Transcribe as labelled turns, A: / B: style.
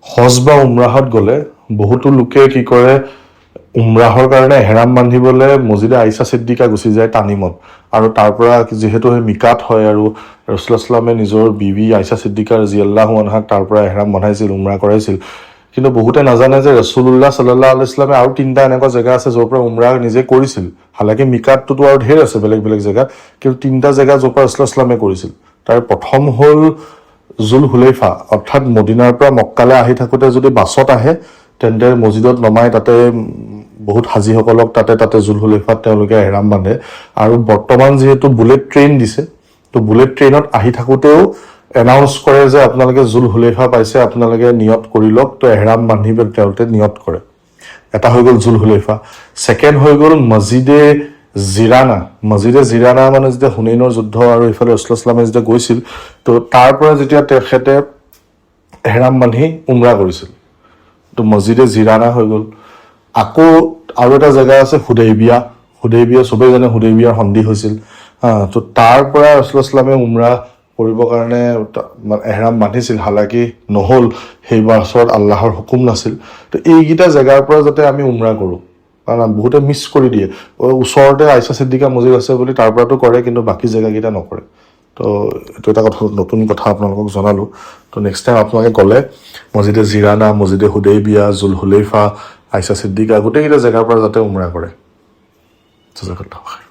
A: হজ বা উমৰাহত গ'লে বহুতো লোকে কি কৰে, উমৰাহৰ কাৰণে এহৰাম বান্ধিবলৈ মছজিদে আইচা চিদ্দিকা গুচি যায় তানিমত। আৰু তাৰ পৰা যিহেতু সেই মিকাত হয় আৰু ৰচুল্লাহ সাল্লামে নিজৰ বিবি আইচা চিদ্দিকা ৰাজিয়াল্লাহু আনহাক তাৰ পৰা এহৰাম বন্ধাইছিল, উমৰা কৰাইছিল। কিন্তু বহুতে নাজানে যে ৰচুলুল্লাহ সাল্লাল্লাহু আলাইহি ওয়াসাল্লামে আৰু তিনিটা এনেকুৱা জেগা আছে য'ৰ পৰা উমৰা নিজে কৰিছিল। হালাকি মিকাতটোতো আৰু ঢেৰ আছে বেলেগ বেলেগ জেগাত, কিন্তু তিনিটা জেগা য'ৰ পৰা ৰচুল্লাহ সাল্লামে কৰিছিল, তাৰ প্ৰথম হ'ল জুল হুলেফা, অৰ্থাৎ মদিনাৰ পৰা মক্কালৈ আহি থাকোঁতে যদি বাছত আহে, তেন্তে মছজিদত নমাই তাতে বহুত হাজীসকলক তাতে তাতে জুল হুলেফাত তেওঁলোকে এহৰাম বান্ধে। আৰু বৰ্তমান যিহেতু বুলেট ট্ৰেইন দিছে, তো বুলেট ট্ৰেইনত আহি থাকোঁতেও এনাউন্স কৰে যে আপোনালোকে জুল হুলেফা পাইছে, আপোনালোকে নিয়ত কৰি লওক। তো এহৰাম বান্ধি পেলাই তেওঁলোকে নিয়ত কৰে। এটা হৈ গ'ল জুল হুলেফা। ছেকেণ্ড হৈ গ'ল মছজিদে জিৰানা। মছজিদে জিৰানা মানে যেতিয়া হুনেইনৰ যুদ্ধ আৰু ইফালে ৰচুল্লাহ সাল্লামে যেতিয়া গৈছিল, তো তাৰ পৰা যেতিয়া তেখেতে এহৰাম বান্ধি উমৰা কৰিছিল, তো মছজিদে জিৰানা হৈ গ'ল। আকৌ আৰু এটা জেগা আছে হুদেইবিয়া। হুদেইবিয়া চবেই জানে, হুদেইবিয়াৰ সন্ধি হৈছিল। হা, তো তাৰ পৰা ৰচুল্লাহ সাল্লামে উমৰা কৰিবৰ কাৰণে এহৰাম বান্ধিছিল, হালাকি নহ'ল, সেই বছৰত আল্লাহৰ হুকুম নাছিল। তো এইকেইটা জেগাৰ পৰা যাতে আমি উমৰা কৰোঁ, কাৰণ বহুতে মিছ কৰি দিয়ে। ওচৰতে আইচা চিদ্দিকা মছজিদ আছে বুলি তাৰ পৰাতো কৰে, কিন্তু বাকী জেগাকেইটা নকৰে। তো এইটো এটা কথা, নতুন কথা আপোনালোকক জনালোঁ। তো নেক্সট টাইম আপোনালোকে গ'লে মছজিদে জিৰানা, মছজিদে হুদেইবিয়া, জুল হুলেইফা, আইচা চিদ্দিকা, গোটেইকেইটা জেগাৰ পৰা যাতে উমৰা কৰে। জাজাকাল্লাহ খাইৰ।